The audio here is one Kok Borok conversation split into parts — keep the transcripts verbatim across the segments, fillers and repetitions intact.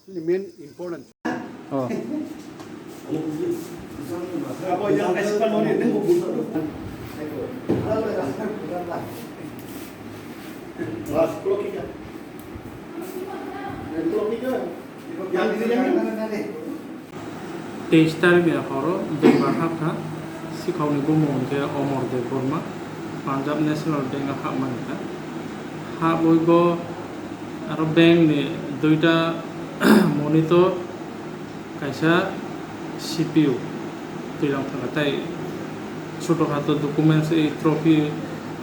Main important. Oh. Teis tarik ni horo Debbar hapkha, sikhokni bumung hwnkhe Omor Debbarma, Punjab National Bank o hapmani kha. Habwi bo aro bank ni duita monitor, kaisa C P U twilang thangkha, tei choto khato documents, ei trophy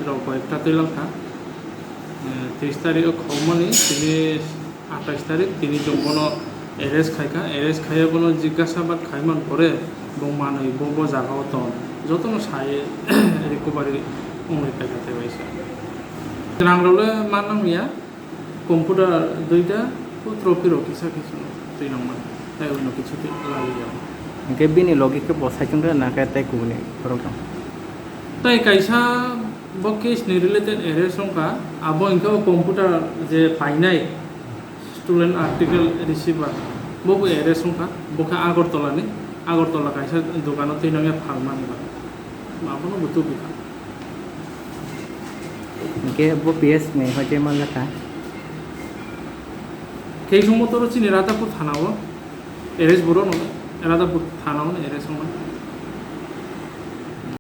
rok bai ta twilang kha. Eh, teis tarik o khokmani tini atais tarik, tini chwng bono arrest khaikha, arrest khaiya bono jigyasa bad khaiman pore bo manwi bo, bo jaga o tong, jotono sai recovery wngwi paikha tei waisa. Rang rok le man nang ya, computer duita, o trophy rok kisa kisa twi nang man, tei uno kichu twi lali ya. Hingke bini logi ke bo saichung rw na khe tei kubuni borok tong. Tei kaisa bo case ni related arrest wngkha, abo hingke o computer je painai student article receiver, bo bo arrest wngkha, bo khe Agartala ni, Agartala kaisa dogano twi nangya phalmani ba, abono bo tubikha. Hingke bo P S ni hoite manjakha. Khe chwng motoro chini Radhapur thana o arrest borok no, Radhapur thana o arrest wngkha.